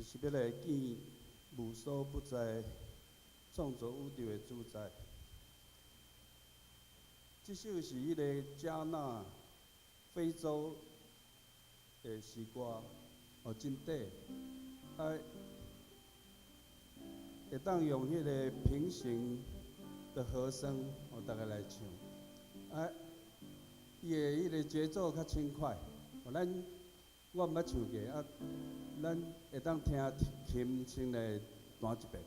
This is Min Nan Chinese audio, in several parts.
就是欲來見無所不在、創造宇宙的主宰。這首是彼個加納非洲的詩歌，哦，真短，啊，會當用彼個平行的和聲，哦，逐家來唱，啊，伊的彼個節奏較輕快，哦，咱我毋捌唱過，啊，咱會當聽琴先來彈一遍。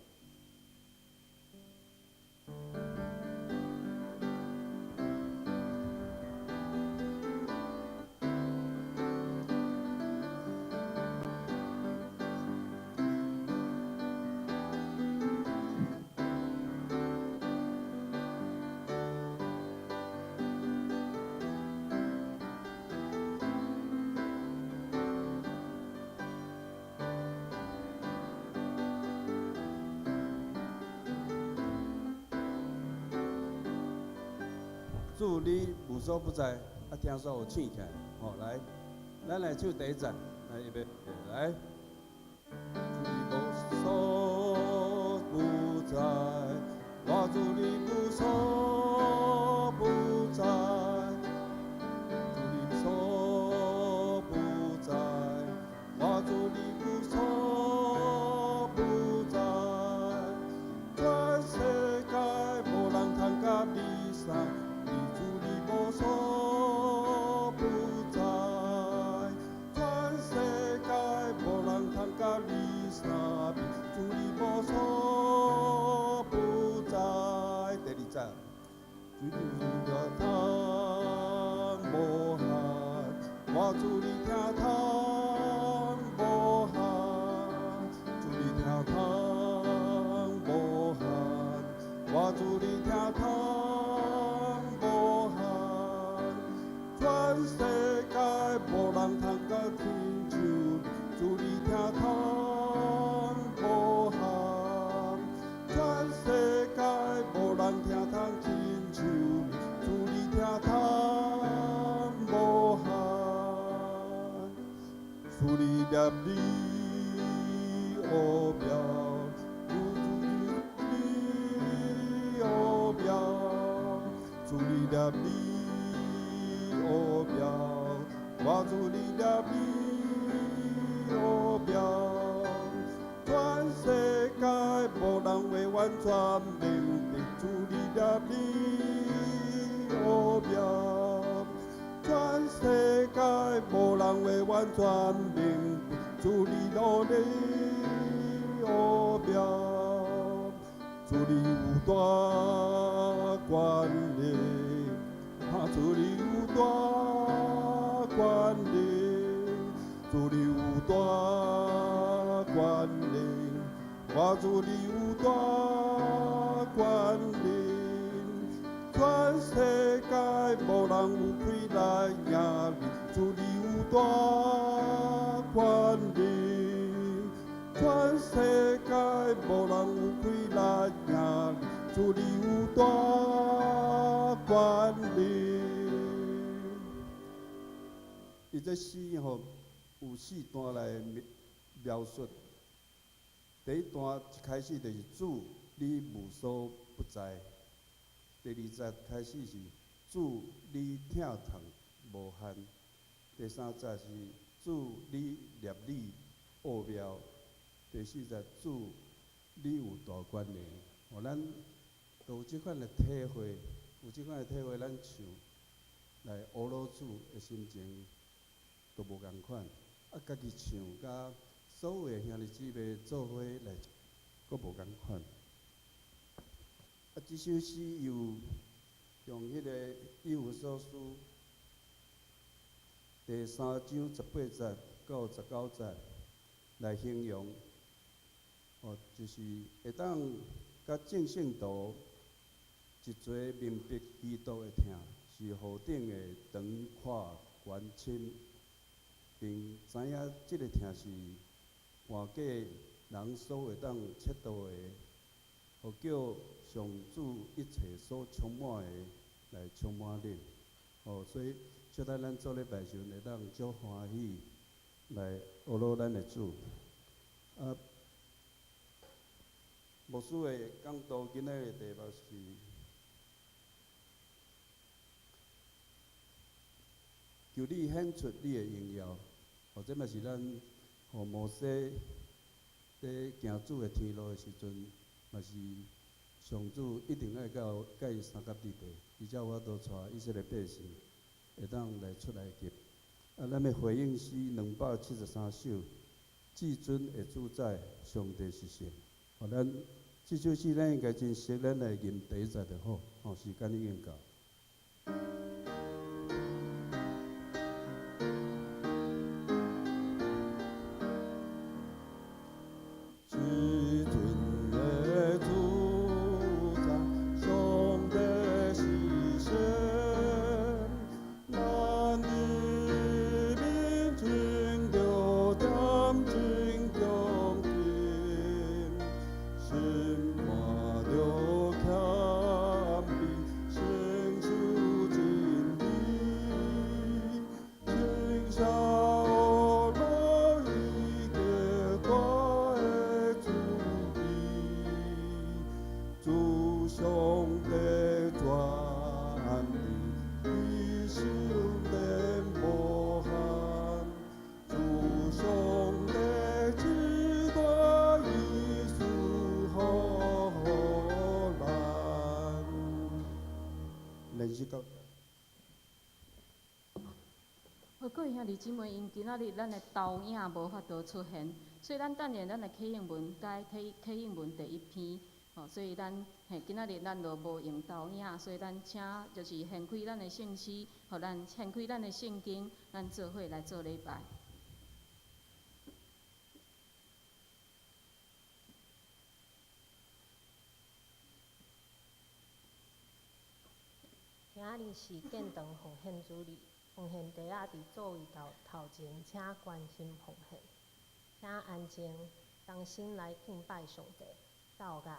主你無所不在，啊，聽說有醒起來，吼，來，咱來唱第一節，來預備，來。主你無所不在，我主你無所不在，主你無所不在，我主你無所不在，全世界無人通佮你相比。主你無所不在，全世界無人通佮你相比。主你無所不在。第二節，主你疼痛無限，我主你疼痛無限，主你疼痛無限，我主你疼痛無限，全世界無人通佮親像你，主你疼痛無限，全世界無人疼痛親像你，主你疼痛無限，主你攝理奧妙，主你奧妙，主你攝理奧妙，我主你攝理奧妙，全世界無人會完全明白，主你攝理奧妙，全世界無人會完全明白，主你努力奧妙，主你有大權力，啊，主你有大權力，主你有大權力，我主你有大權力，全世界無人有氣來贏你，主你有大權力，全世界無人有氣來贏你，主你有大權力。伊這詩吼有四段來描述。第一段一開始就是主你無所不在，第二節開始是主你疼痛無限，第三節是主你攝理奧妙，第四節主你有大權能。哦，咱都有這款的體會，有這款的體會，咱唱來呵咾主的心情都無仝款。啊，家己唱佮所有的兄弟姊妹做伙來，閣無仝款。啊，這首詩又用彼個以弗所書第三章十八節到十九節來形容，哦，就是會當佮眾聖徒一齊明白基督的疼是何等的長闊懸深，並知影這个疼是外過人所會當測度的，予叫上主一切所充滿的來充滿恁。哦，所以祝咱做禮拜時陣會當足歡喜來呵咾咱的主。啊，牧師的講道今仔日的題目是求你顯出你的榮耀，或者嘛是咱予摩西佇行主的天路的時陣，嘛是上主一定愛到佮伊相佮佇地，伊才有法度帶以色列百姓會當來出埃及。啊，咱的回應詩273首，至尊的主宰，上帝是聖。吼，咱這首詩咱應該真熟，咱來吟第一節就好。吼，時間已經到。至尊的主宰，上帝是聖，咱的面前著點睛恭敬，心肝著謙卑，承受真理，稱謝樂意極大的慈悲，主上帝全能，伊心連無限，主上帝至大意賜予咱。練習到。好，各位兄弟姊妹，因今仔日咱的投影無法度出現，所以咱等下咱的啟應文改啟啟應文第一篇，吼，所以咱嘿今仔日咱就無用投影，所以咱請就是掀開咱的聖詩，予咱掀開咱的聖經，咱做伙來做禮拜。今仔日是建堂奉獻主日，奉獻袋仔佇座位頭頭前，請關心奉獻，請安靜，同心來敬拜上帝。禱告。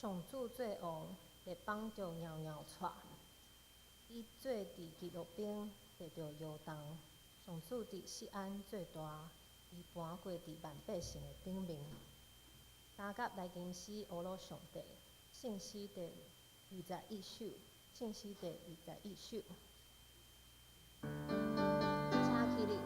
上主做王，列邦就搖搖掣。伊坐佇基路伯，坐著搖動。上主佇錫安做大，伊盤踞佇萬百姓的頂面。三甲來吟詩呵咾上帝，聖詩第21首，聖詩第21首。請起立。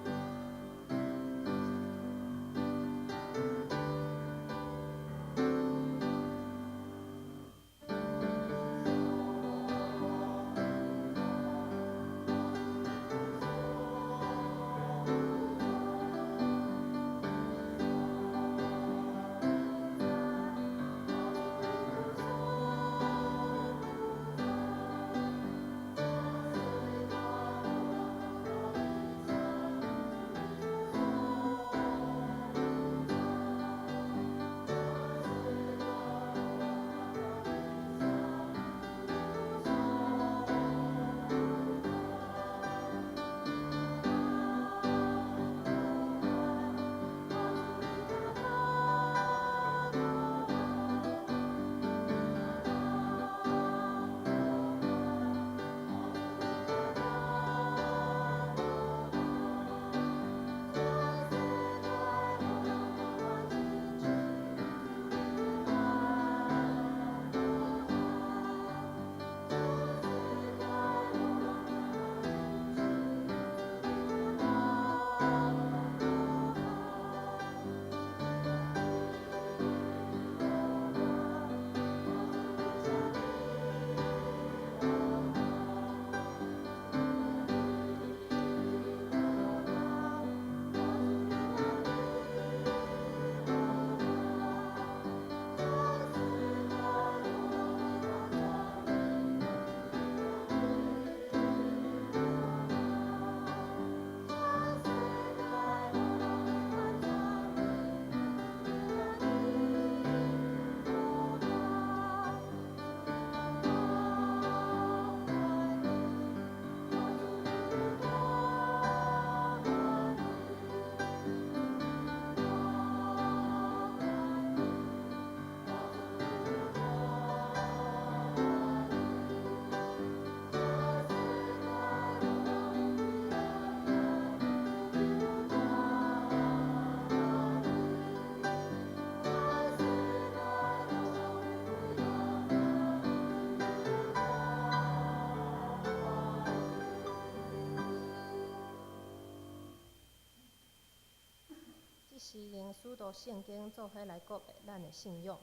是用使徒聖經做伙來告白咱的信仰。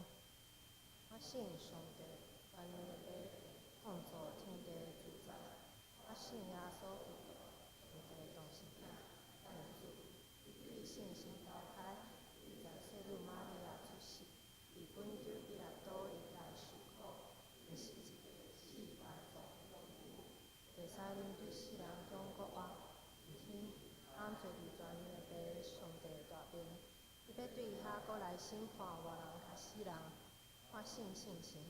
我信上帝，全能的父，創造天地的主宰。我信耶穌基督，上帝的獨生子，咱的主。伊對聖神投胎，伊在聖女瑪利亞出世，佇本丟彼拉多歷來受苦，釘十字架死埋葬，第三日對死人中復活，升天，翁坐佇全能的父上帝的大邊。伊欲對遐閣來審判活人佮死人。我信聖神，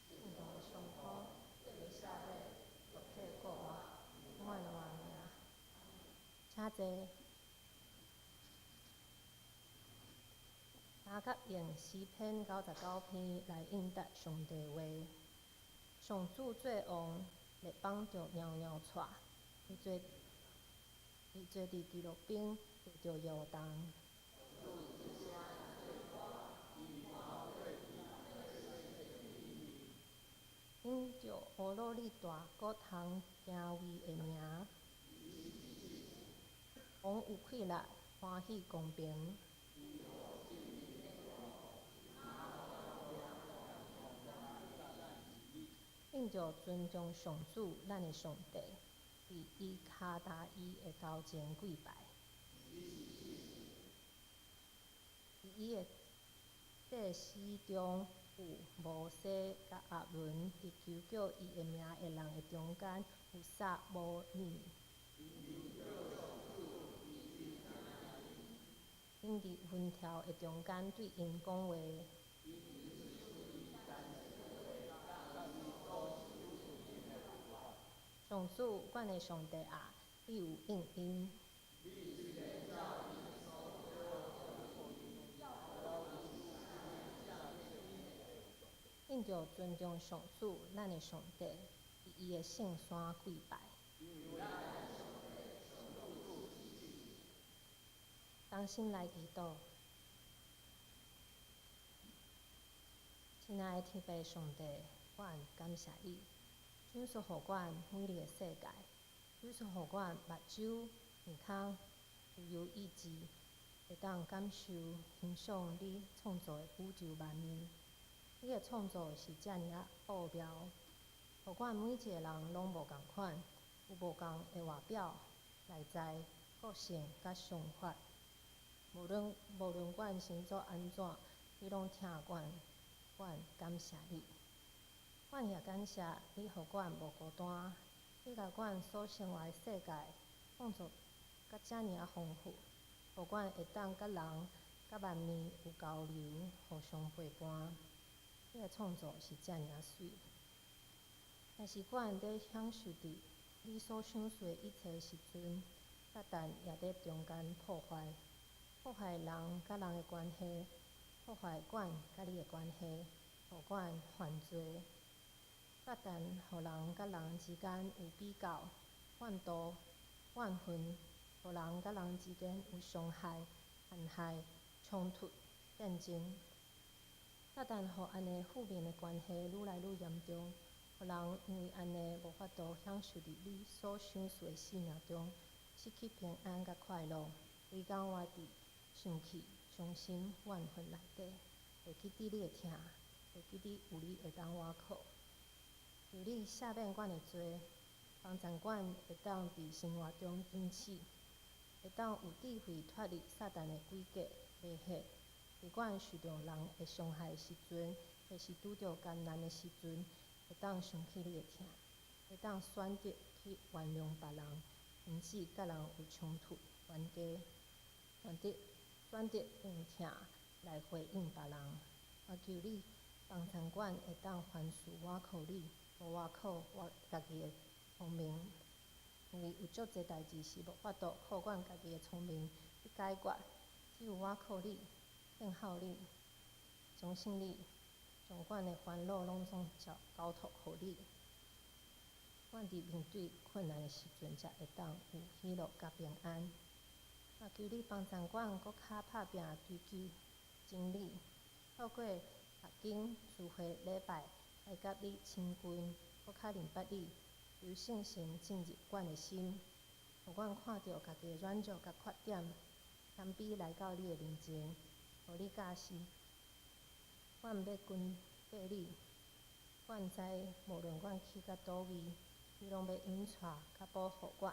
聖徒的相通，得赦免，肉體復活，永遠的活命。請坐。三甲用詩篇99篇來應答上帝話。上主做王，列邦就搖搖掣。伊坐佇基路伯，坐著搖動。因著呵咾你大閣通敬畏的名，王有氣力，歡喜公平。因著尊重上主，咱的上帝，佇伊跤踏伊的頭前跪拜。佇伊的祭司中有摩西佮亞倫，佇求叫伊的名的人的中間有撒母耳。𪜶佇雲柱的中間對𪜶講話。上主，阮的上帝啊，你有應允。應著尊重上主，咱的上帝，佇伊的聖山跪拜。同心來祈禱，親愛的天父上帝，阮感謝你，賞賜予阮美麗的世界，賞賜予阮目睭、耳孔自由意志，會當感受、欣賞你創造的宇宙萬物。你的創造是遮爾仔奧妙，予阮每一個人攏無仝款，有無仝的外表、內在、個性佮想法。無論阮生做按怎，你攏疼阮，阮感謝你。阮也感謝你，予阮無孤單。你共阮所生活的世界創造甲遮爾仔豐富，予阮會當佮人、佮萬物有交流，互相陪伴。你的創造是遮爾仔媠。但是阮佇享受佇你所賞賜的一切時陣，撒旦也佇中間破壞。破壞人佮人的關係，破壞阮佮你的關係，予阮犯罪。撒旦予人佮人之間有比較、怨妒、怨恨，予人佮人之間有傷害、陷害、衝突、戰爭。撒旦予按呢負面的關係愈來愈嚴重，予人因為按呢無法度享受佇你所賞賜的生命中，失去平安佮快樂。規工活佇生氣、傷心、怨恨內底，袂記得你的疼，袂記得有你會當倚靠。求你赦免阮的罪，幫助阮會當佇生活中警醒，會當有智慧脫離撒旦的詭計迷惑。佇阮受著人的傷害的時陣，或是拄著艱難的時陣，會當想起你的疼，會當選擇去原諒別人，甚至佮人有衝突、冤家，選擇用疼來回應別人。我求你幫助阮會當凡事倚靠你，無倚靠我家己的聰明，因為有足濟代誌是無法度靠阮家己的聰明去解決，只有倚靠你，信靠你，相信你，將阮的煩惱攏總交託予你。阮佇面對困難的時陣，才會當有喜樂佮平安。嘛求你幫助阮閣較拍拚追求真理，透過讀經、聚會、禮拜來佮你親近，閣較認捌你，求聖神進入阮的心，予阮看著家己的軟弱佮缺點，謙卑來到你的面前，予你教示。阮欲跟綴你，阮知無論阮去到佗位，你攏欲引帶佮保護阮，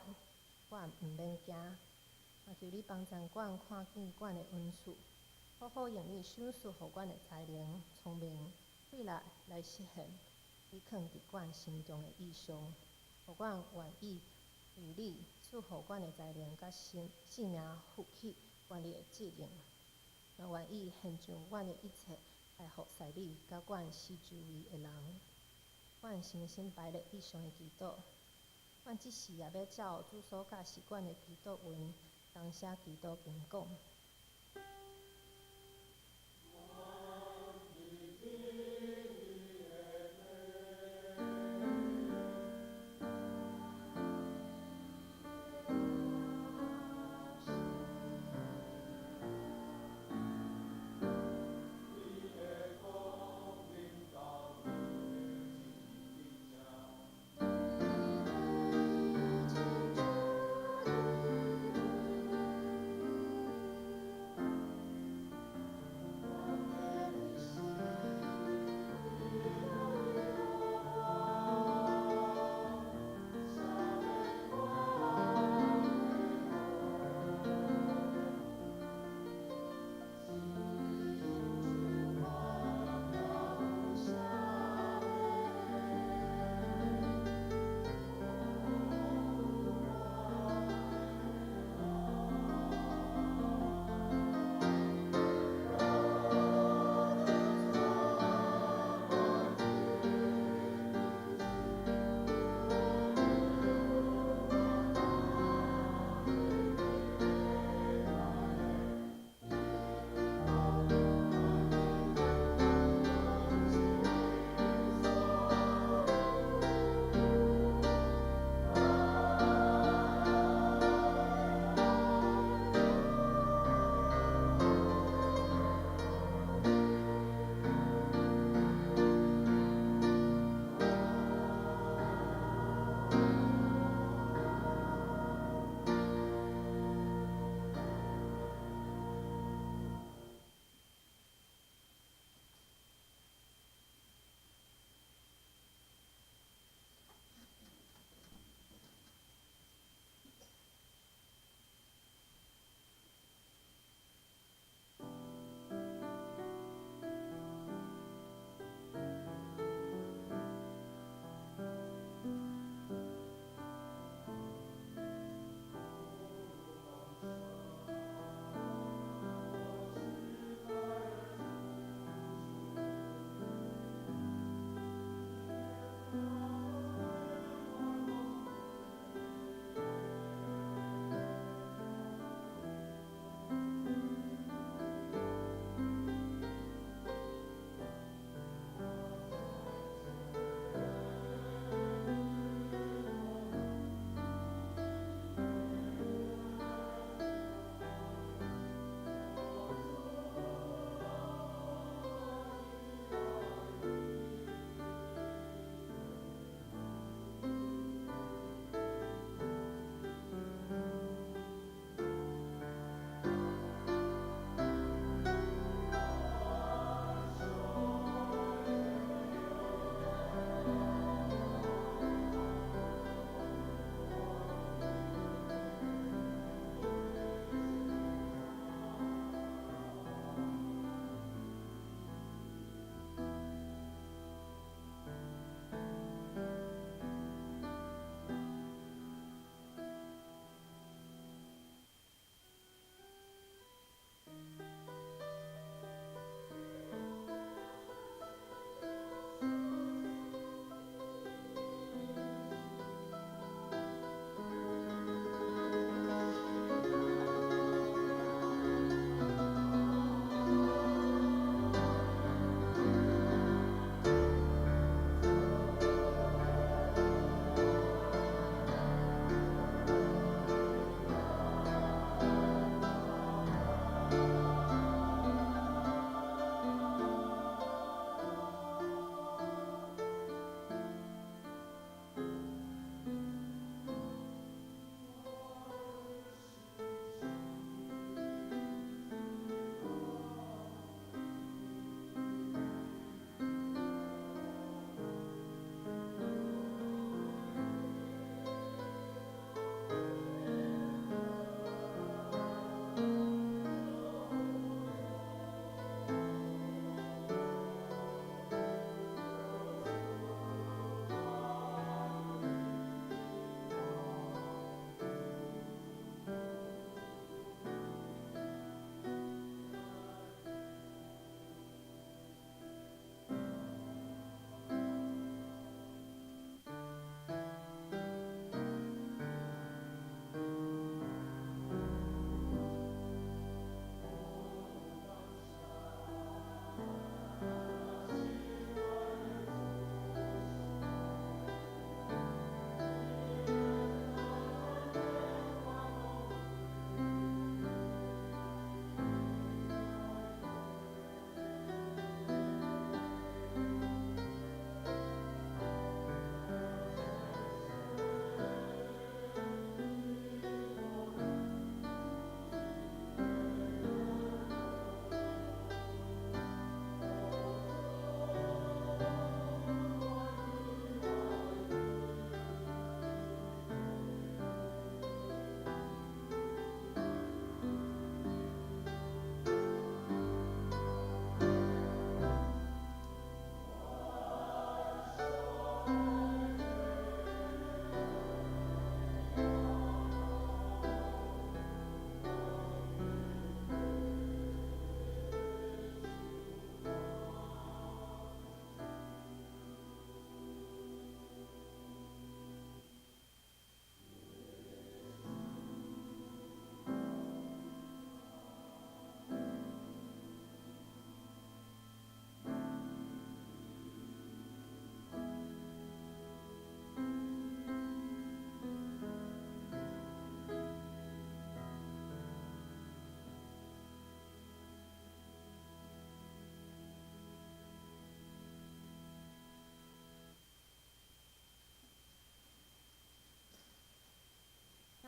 阮毋免驚。嘛求你幫助阮看見阮的恩賜，好好用你賞賜予阮的才能、聰明、慧力來實現你囥佇阮心中的異象，予阮願意為你賜予阮的才能佮性命負起阮的責任，嘛願意獻上阮的一切來服侍你佮阮四周圍的人。阮誠心擺列以上的祈禱，阮這時也欲照主所教示阮的祈禱文，同寫祈禱經講。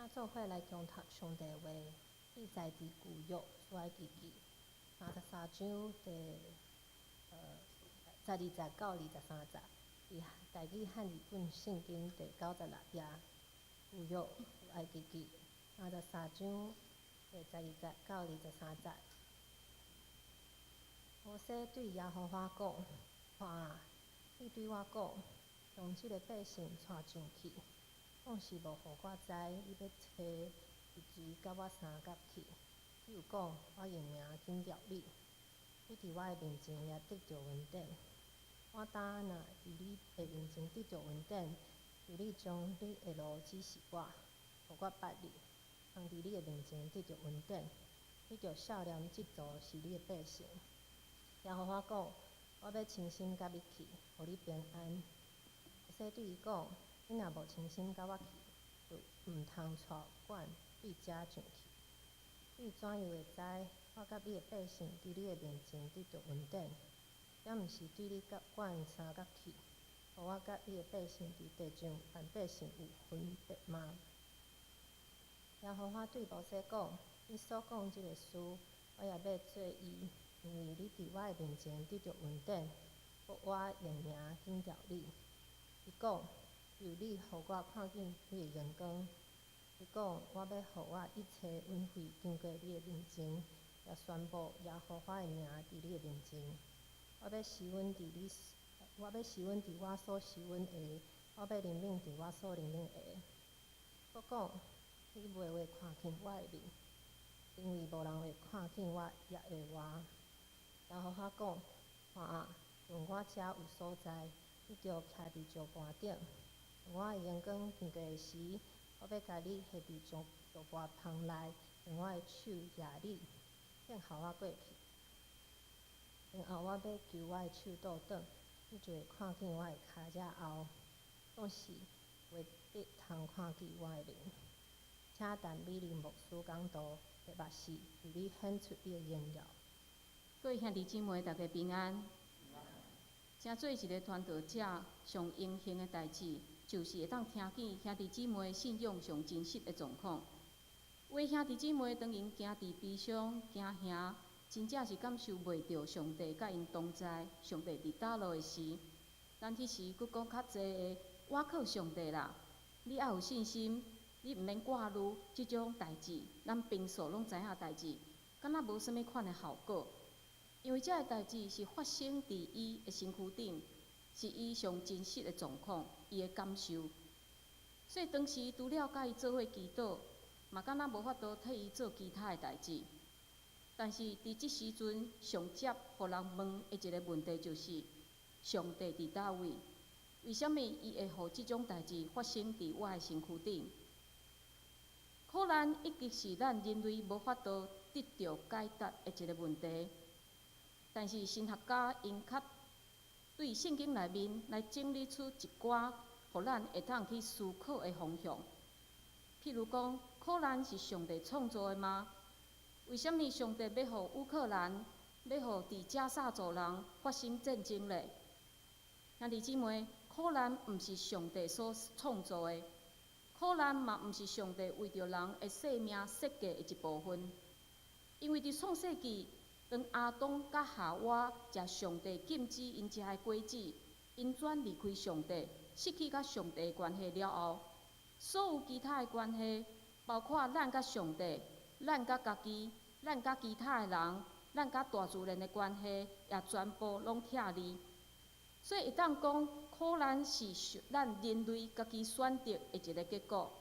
請做伙來恭讀上帝話，記載佇舊約出埃及記33章第12節到23節，佇台語漢字本聖經第96頁。舊約出埃及記三十三章第十二節到23節。摩西對耶和華講：看啊，你對我講，將這个百姓帶上去，總是無予我知你欲差佇誰佮我相佮去。只有講我用名緊著你，你佇我的面前也得著恩典。我當若佇你的面前得著恩典，求你將你的路指示我，予我捌你，通佇你的面前得著恩典。你著赦免這族是你的百姓。耶和華講：我欲親身佮你去，予你平安。摩西對伊講：你若無親身佮我去，就毋通帶阮對遮上去。你怎樣會知我佮你的百姓佇你的面前得著恩典？抑毋是對你佮阮相佮去，予我佮你的百姓佇地上萬百姓有分別嗎？耶和華對摩西講：你所講這个事，我也欲做伊，因為你佇我的面前得著恩典，閣我用名緊著你。伊講：求你予我看見你的榮光。伊講：我欲予我一切恩惠經過你的面前，也宣布耶和華的名佇你的面前。我欲施恩佇我所施恩的，我欲憐憫佇我所憐憫的。閣講：你袂會看見我的面，因為無人會看見我，也會活。耶和華講：看啊，論我遮有所在，你著徛佇石盤頂。當我的榮光經過的時，我欲共你下佇石盤縫內，用我的手攑你，聽候我過去。然後我欲求我的手倒轉，你就會看見我的跤脊後，總是袂必通看見我的面。請陳美玲牧師講道，題目是求你顯出你的榮耀。各位兄弟姊妹，大家平安。成做一个傳道者，上榮幸的代誌，就是會當聽見兄弟姊妹信仰上真實的狀況。有的兄弟姊妹當𪜶行佇悲傷、驚嚇，真正是感受袂著上帝佮𪜶同在，上帝佇佗落的時，咱彼時閣講較濟的，倚靠上帝啦，你愛有信心，你毋免掛慮這種代誌，咱平素攏知影代誌，敢若無啥物款的效果。因為這个代誌是發生佇伊的身軀頂，是伊上真實的狀況，伊的感受。所以當時除了佮伊做伙祈禱，嘛敢若無法度替伊做其他的代誌。但是佇這時陣，上接予人問的一个問題就是：上帝佇佗位？為啥物伊會予這種代誌發生佇我的身軀頂？苦難一直是咱人類無法度得著解答的一个問題。但是神學家𪜶較對聖經內面來整理出一寡，予咱會當去思考的方向。譬如講，苦難是上帝創造的嗎？為啥物上帝欲予烏克蘭、欲予佇加薩走廊發生戰爭咧？兄弟姊妹，苦難毋是上帝所創造的，苦難嘛毋是上帝為著人的生命設計的一部分。因為佇創世紀，當亞當佮夏娃食上帝禁止𪜶食的果子，𪜶轉離開上帝，失去佮上帝的關係了後，所有其他的關係，包括咱佮上帝、咱佮家己、咱佮其他的人、咱佮大自然的關係，也全部攏拆離。所以會當講，苦難是咱人類家己選擇的一个結果。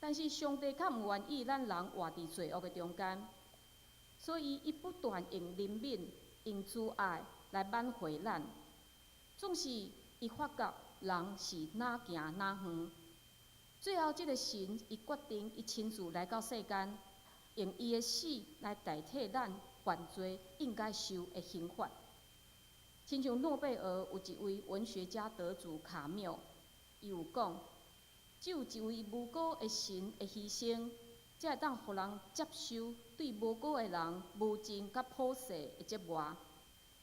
但是上帝較毋願意咱人活佇罪惡的中間，所以伊不斷用憐憫、用慈愛來挽回咱。總是伊發覺人是哪行哪遠，最後這个神伊決定伊親自來到世間，用伊的死來代替咱犯罪應該受的刑罰。親像諾貝爾有一位文學家得主卡繆，伊有講，只有一位無辜的神的犧牲，才會當予人接受對無辜的人無情佮普世的折磨。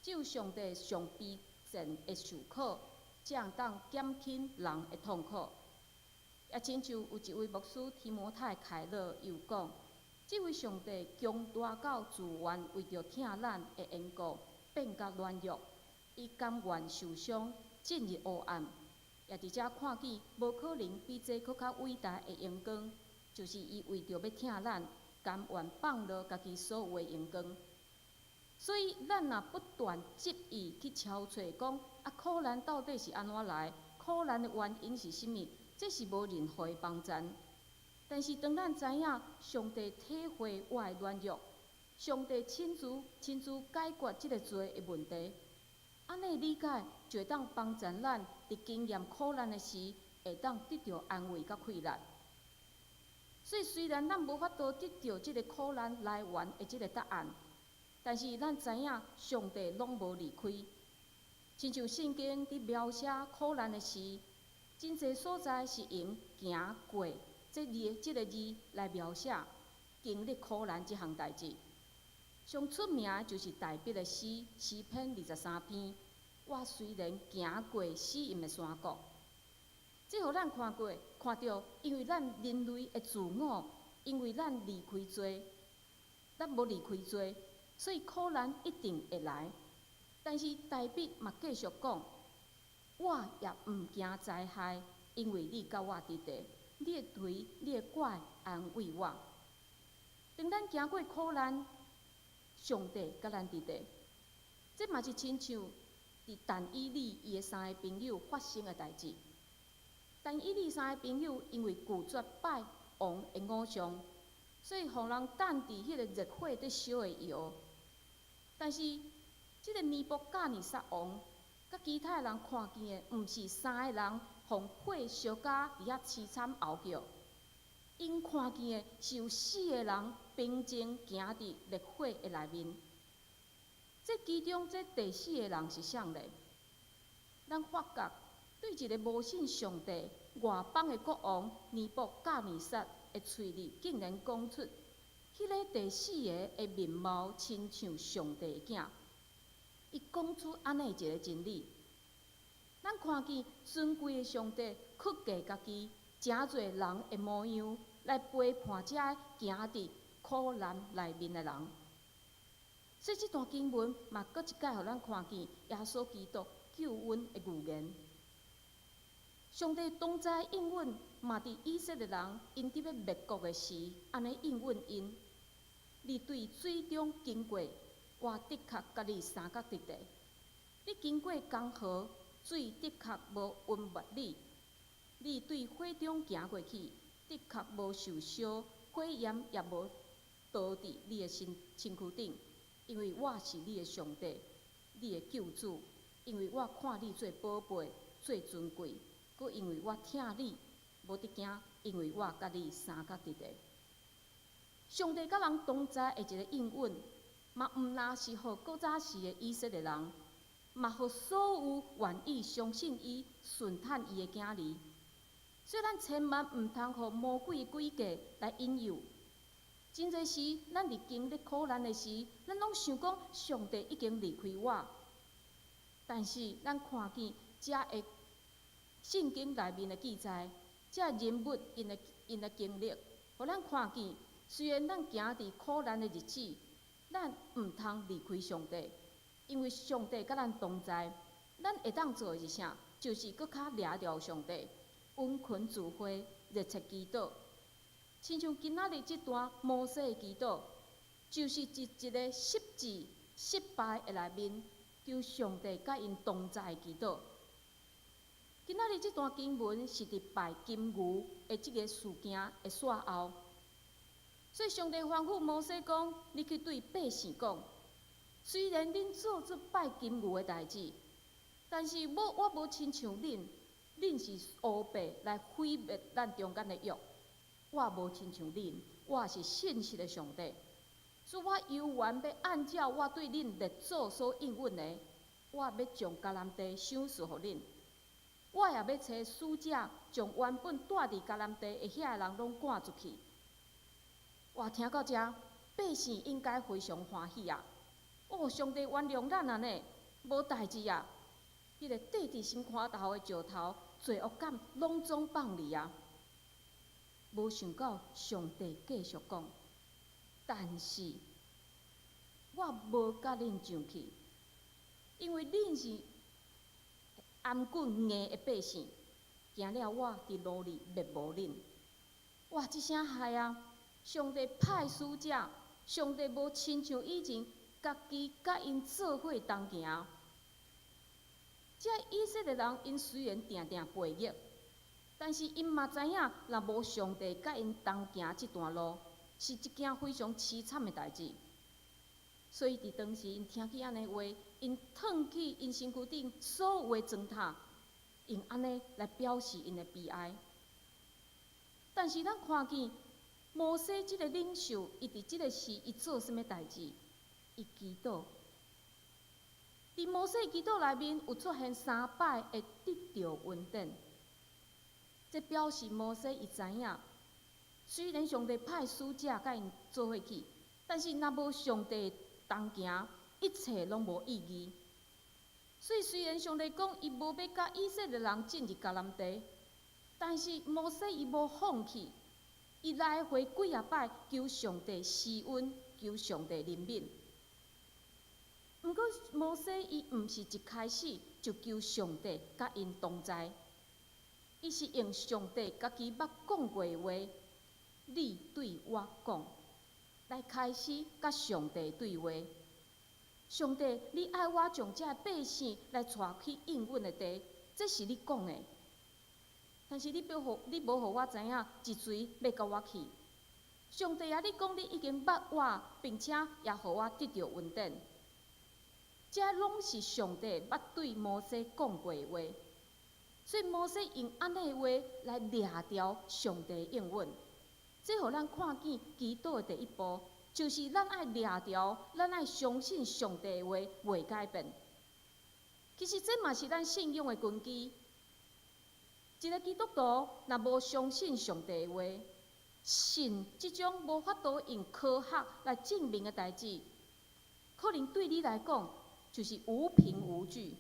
只有上帝上卑賤的受苦，才會當減輕人的痛苦。也親像有一位牧師提摩太凱勒有講，這位上帝強大到自願為著疼咱的緣故，變甲軟弱，伊甘願受傷，進入黑暗。也佇遮看見，無可能比這閣較偉大的榮光，就是伊為著欲疼咱，甘願放落家己所有的榮光。所以，咱若不斷執意去敲揣講，啊，苦難到底是按怎來？苦難的原因是啥物？這是無任何的幫助。但是，當咱知影上帝體會我的軟弱，上帝親自親自解決這个罪的問題，按呢理解就會當幫助咱佇經驗苦難的時，會當得著安慰佮氣力。所以，雖然咱無法度得著這个苦難來源的這个答案，但是咱知影上帝攏無離開。親像聖經佇描寫苦難的時，真濟所在是用行過這个字來描寫經歷苦難這項代誌。上出名的就是大衛的詩，詩篇23篇。我雖然行過死蔭的山谷，這予咱看過看著，因為咱人類的自我，因為咱離開罪，咱無離開罪，所以苦難一定會來。但是大衛嘛繼續講，我也毋驚災害，因為你佮我佇咧，你的槌、你的拐安慰我。當咱行過苦難，上帝佮咱佇咧，這嘛是親像佇但以理伊的三个朋友發生的代誌。但以理三個朋友因為拒絕拜王的偶像，所以予人擲佇彼個熱火佇燒的窯。但是，這个尼布甲尼撒王佮其他人看見的，毋是三個人予火燒甲佇遐淒慘嚎叫，𪜶看見的是有四個人平靜行佇熱火的內面。這其中這第四個人是啥呢？咱發覺對一个無信上帝外邦的國王尼布甲尼撒的喙裡，竟然講出彼个第四个的面貌，親像上帝的囝。伊講出按呢一个真理，咱看見尊貴的上帝屈低家己，成做人的模樣，來陪伴這行佇苦難內面的人。所以這段經文嘛，閣一擺予咱看見耶穌基督救恩的預言。上帝同在應允，嘛佇以色列人𪜶佇欲滅國的時，按呢應允𪜶。你對水中經過，我的確佮你相佮佇咧；你經過江河，水的確無淹沒你；你對火中行過去，的確無受燒，火焰也無著佇你的身軀頂，因為我是你的上帝，你的救主。因為我看你做寶貝，做尊貴，閣因為我疼你，無得驚，因為我佮你相佮佇咧。上帝佮人同在的一个應允，嘛毋但是予古早時的以色列人，嘛予所有願意相信伊、順趁伊的囝兒。所以咱千萬毋通予魔鬼的詭計來引誘。真濟時，咱佇經歷苦難的時，咱攏想講上帝已經離開我。但是咱看見遮的聖經內面的記載，這人物𪜶的經歷，予咱看見，雖然咱行佇苦難的日子，咱毋通離開上帝，因為上帝佮咱同在。咱會當做的是啥？就是閣較掠牢上帝，殷勤聚會，熱切祈禱。親像今仔日這段摩西的祈禱，就是佇一个失志、失敗的內面，求上帝佮𪜶同在的祈禱。今仔日這段經文是佇拜金牛的這个事件的煞後，所以上帝吩咐摩西講：你去對百姓講，雖然恁做出拜金牛的代誌，但是我無親像恁，恁是烏白來毀滅咱中間的約。我無親像恁，我是信實的上帝，所以我猶原欲按照我對恁列祖所應允的，我欲將迦南地賞賜予恁。我也欲差使者將原本蹛佇迦南地的遐个人攏趕出去。哇，聽到遮，百姓應該非常歡喜啊！哦，上帝原諒咱啊呢，無代誌啊！彼个綴佇心肝頭的石頭，罪惡感攏總放離啊！無想到上帝繼續講，但是我無佮恁上去，因為恁是頷頸硬的百姓，驚了我佇路裡滅無恁。哇！這聲害啊！上帝派使者，上帝無親像以前家己佮𪜶做伙同行。這以色列人，𪜶雖然定定背逆，但是𪜶嘛知影，若無上帝佮𪜶同行這段路，是一件非常淒慘的代誌。所以佇當時，𪜶聽見按呢話，𪜶褪去𪜶身軀頂所有的磚頭，用按呢來表示𪜶的悲哀。但是咱看見摩西這个領袖，伊佇這个時，伊做啥物代誌？伊祈禱。佇摩西祈禱內面有出現三擺會得著恩典，這表示摩西伊知影，雖然上帝派使者佮𪜶做伙去，但是若無上帝同行，一切攏無意義。所以雖然上帝講伊無欲佮以色列人進入迦南地，但是摩西伊無放棄，伊來回幾仔擺求上帝施恩，求上帝憐憫。毋過摩西伊毋是一開始就求上帝佮𪜶同在，伊是用上帝家己捌講過的話，你對我講，來開始佮上帝對話。上帝，你愛我將這百姓來帶去應允的地，這是你講的。但是你無予我知影是誰欲佮我去。上帝啊，你講你已經捌我，並且也予我得著恩典。這攏是上帝捌對摩西講過的話，所以摩西用按呢話來掠牢上帝應允。這予咱看見祈禱的第一步，就是咱愛掠牢，咱愛相信上帝的話袂改變。其實這嘛是咱信仰的根基。一个基督徒若無相信上帝的話，信這種無法度用科學來證明的代誌，可能對你來講就是無憑無據。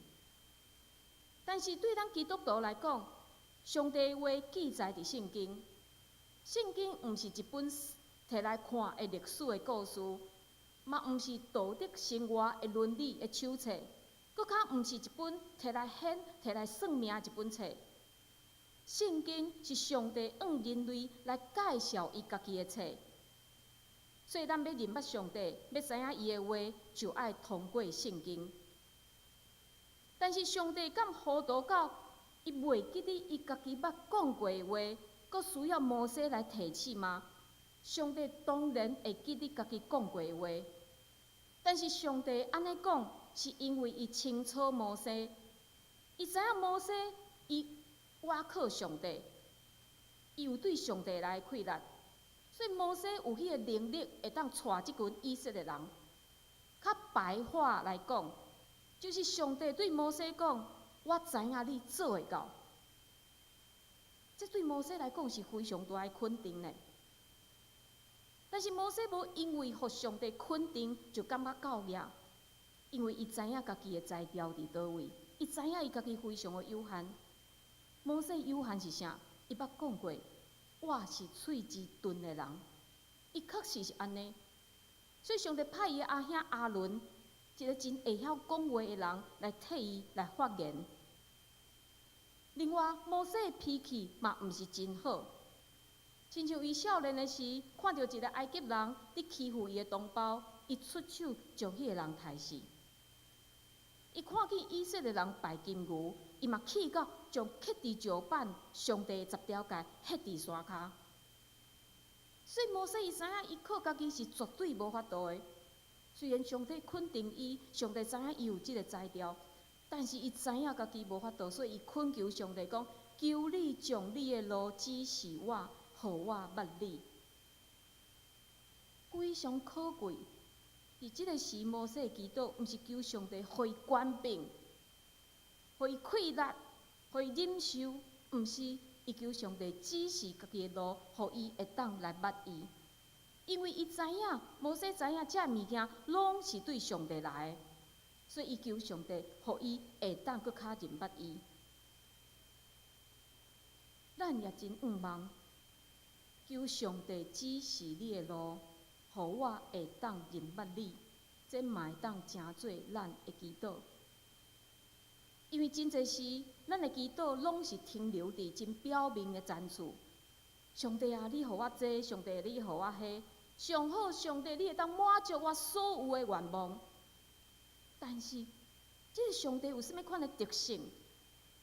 但是對咱基督徒來講，上帝的話記載佇聖經，聖經毋是一本摕來看的歷史的故事，嘛毋是道德生活的倫理的手冊，閣較毋是一本摕來顯、摕來算命的一本冊。聖經是上帝向人類來介紹伊家己的冊，所以咱欲認捌上帝，欲知影伊的話，就愛通過聖經。但是上帝敢糊塗到伊袂記得伊家己捌講過的話，閣需要摩西來提醒嗎？上帝當然會記得家己講過的話，但是上帝按呢講，是因為伊清楚摩西，伊知影摩西伊倚靠上帝，伊有對上帝來氣力，所以摩西有彼個能力會當帶這群以色列人。較白話來講，就是上帝對摩西講：我知影你做會到。這對摩西來講是非常大的肯定呢。但是摩西無因為予上帝肯定就感覺夠額，因為伊知影家己的才調佇佗位，伊知影伊家己非常的有限。摩西有限是啥？伊捌講過，我是喙舌鈍的人，伊確實是按呢。所以上帝派伊的阿兄亞倫，一个真會曉講話的人來替伊來發言。另外，摩西的脾氣嘛毋是真好，親像伊少年的時，看著一个埃及人佇欺負伊的同胞，伊出手將彼个人刣死。伊看見以色列人拜金牛，伊嘛氣到將刻佇石板上帝的十條誡彼佇山跤。所以摩西伊知影，伊靠家己是絕對無法度的。雖然上帝肯定伊，上帝知影伊有這个才調，但是伊知影家己無法度，所以伊懇求上帝講：求你將你的路指示我，予我捌你。非常可貴。佇這个時，摩西祈禱，毋是求上帝予伊權柄，予伊氣力，予伊忍受，毋是，伊求上帝指示家己的路，予伊會當來捌伊。因為伊知影，摩西知影這物件攏是對上帝來的，所以伊求上帝，予伊會當閣較認捌伊。咱也真向望，求上帝指示你的路，予我會當認捌你，這嘛會當成做咱的祈禱。因為真濟時，咱的祈禱攏是停留佇真表面的層次。上帝啊，你予我這，上帝你予我彼，上好上帝你會當滿足我所有的願望。但是，這个上帝有啥物款的特性？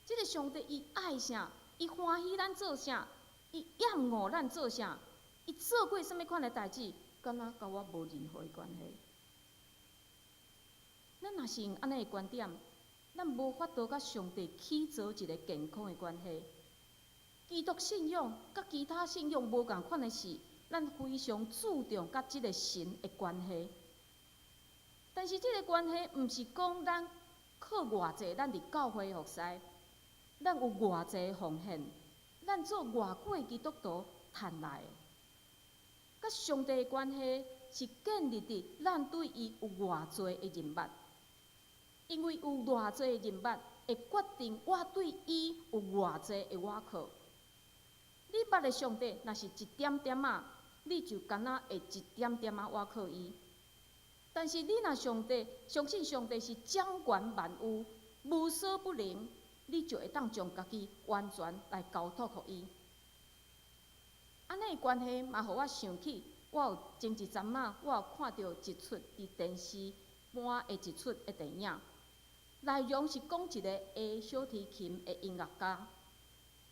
這个上帝伊愛啥？伊歡喜咱做啥？伊厭惡咱做啥？伊做過啥物款的代誌？敢若佮我無任何的關係。咱若是用按呢的觀點，咱無法度佮上帝起做一个健康的關係。基督信仰佮其他信仰無仝款的是，咱非常注重佮這个神的關係。但是這个關係毋是講咱靠偌濟，咱佇教會服侍，咱有偌濟奉獻，咱做偌久的基督徒趁來的。佮上帝的關係是建立佇咱對伊有偌濟的認捌，因為有偌濟的認捌，會決定我對伊有偌濟的倚靠。你捌的上帝若是一點點仔，你就敢若會一點點仔倚靠伊。但是你若上帝相信上帝是掌權萬有、無所不能，你就會當將家己完全來交託予伊。按呢的關係嘛，予我想起，我有前一陣仔，我有看著一齣佇電視播的一齣的電影，內容是講一個下小提琴的音樂家，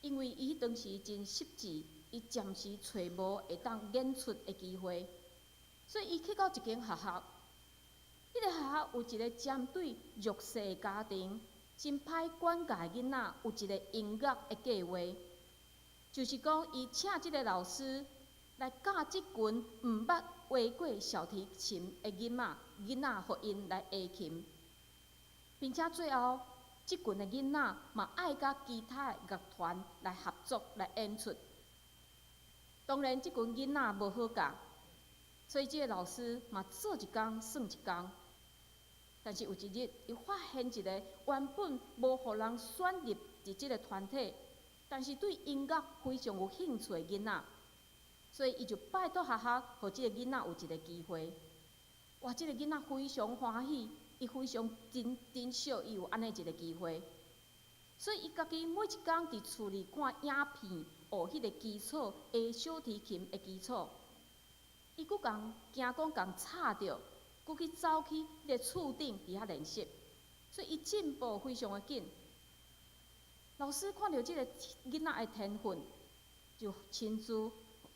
因為伊彼當時真失志，伊暫時揣無會當演出的機會，所以伊去到一間學校。彼个學校有一個針對弱勢家庭、真歹管教的囡仔，有一個音樂的計劃，就是講伊請這个老師來教這群毋捌畫過小提琴的囡仔，囡仔予𪜶來學琴，並且最後，這群的囡仔嘛愛佮其他的樂團來合作來演出。當然，這群囡仔無好教，所以這个老師嘛做一工算一工。但是有一日，伊發現一个原本無予人選入佇這个團體，但是對音樂非常有興趣的囡仔，所以伊就拜託學校，予這个囡仔有一个機會。哇！這个囡仔非常歡喜，伊非常珍珍惜伊有按呢一个機會，所以伊家己每一工佇厝裡看影片，學彼个基礎下小提琴的基礎。伊閣共驚講共吵著，閣去走去彼个厝頂佇遐練習，所以伊進步非常的緊。老師看著這个囡仔的天分，就親自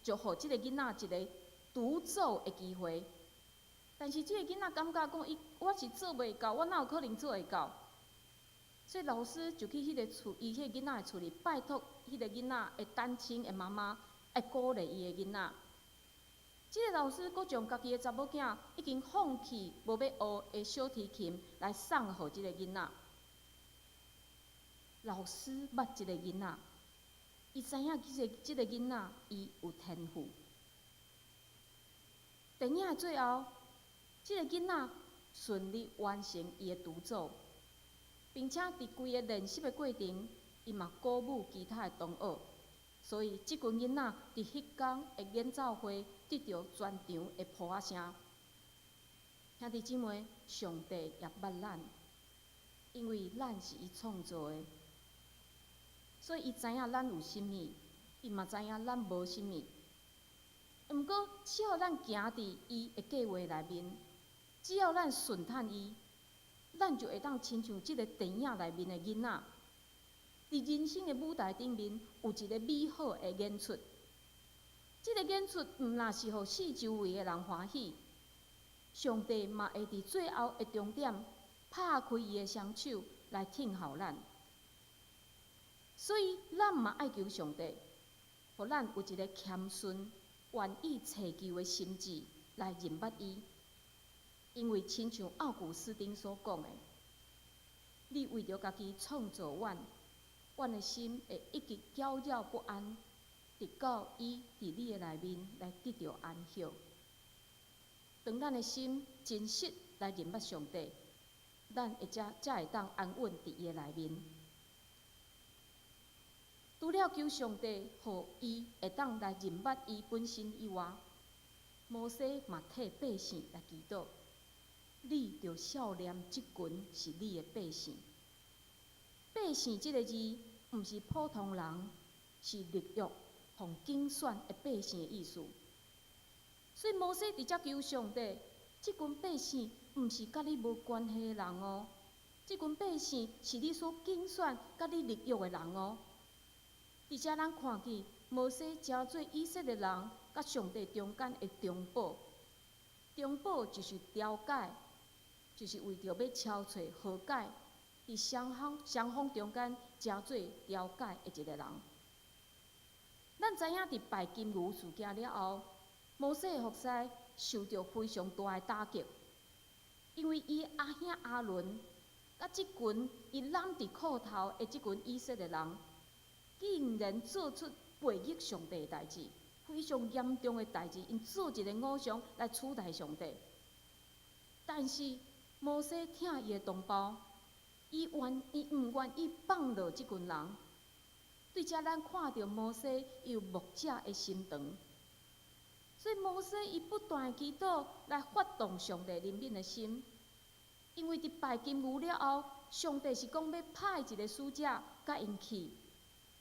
就予這个囡仔一个獨奏的機會。但是這个囡仔感覺講，伊我是做袂到，我哪有可能做會到？所以老師就去彼个厝，伊彼个囡仔的厝裡，拜託彼个囡仔的單親的媽媽，愛鼓勵伊的囡仔。這个老師閣將家己的查某囝已經放棄無欲學的小提琴來送予這个囡仔。老師捌這个囡仔，伊知影這个囡仔伊有天賦。電影的最後，這个囡仔順利完成伊的獨奏，並且佇規个練習的過程，伊嘛鼓舞其他的同學。所以，這群囡仔佇彼工的演奏會得著全場的噗仔聲。兄弟姊妹，上帝也捌咱，因為咱是伊創造的，所以伊知影咱有啥物，伊嘛知影咱無啥物。毋過，只要咱行佇伊的計劃內面，只要咱順趁伊，咱就會當親像這个電影內面的囡仔，佇人生的舞台頂面有一个美好的演出。這个演出毋但是予四周圍的人歡喜，上帝嘛會佇最後的終點拍開伊的雙手來聽候咱。所以，咱嘛愛求上帝，予咱有一个謙遜、願意尋求的心志來認捌伊。因為親像奧古斯丁所講的，你為著家己創造阮，阮的心會一直攪擾不安，直到伊佇你的內面來得著安息。當咱的心真實來認捌上帝，咱會才會當安穩佇伊的內面。除了求上帝予伊會當來認捌伊本身以外，摩西嘛替百姓來祈禱。你著數念這群是你的百姓。百姓這个字，毋是普通人，是立約予揀選的百姓的意思。所以摩西佇遮求上帝，這群百姓毋是佮你無關係的人哦，這群百姓是你所揀選、佮你立約的人哦。佇遮咱看見摩西成做以色列人佮上帝中間的中保，中保就是調解，就是為著欲敲揣和解，佇雙方中間成做調解的一个人。咱知影佇拜金牛事件了後，摩西的服侍受著非常大的打擊，因為伊阿兄亞倫佮這群伊攬佇褲頭的這群以色列人，竟然做出背逆上帝的代誌，非常嚴重的代誌，𪜶做一个偶像來取代上帝。但是摩西疼伊的同胞，伊毋願意放落這群人。對遮咱看著摩西有牧者的心腸，所以摩西伊不斷祈禱來發動上帝憐憫的心，因為佇拜金牛了後，上帝是講欲派一个使者佮𪜶去，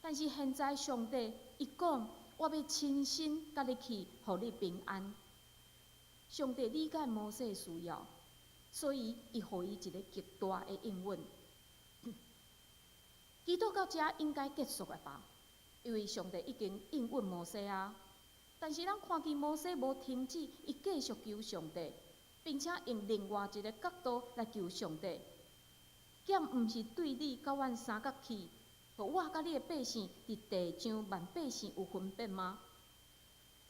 但是現在上帝伊講，我欲親身佮你去，予你平安。上帝理解摩西的需要，所以伊予伊一个極大的應允。祈禱到遮應該結束了吧？因為上帝已經應允摩西啊。但是咱看見摩西無停止，伊繼續求上帝，並且用另外一个角度來求上帝。敢毋是對你佮阮相佮去，予我佮你的百姓佇地上萬百姓有分別嗎？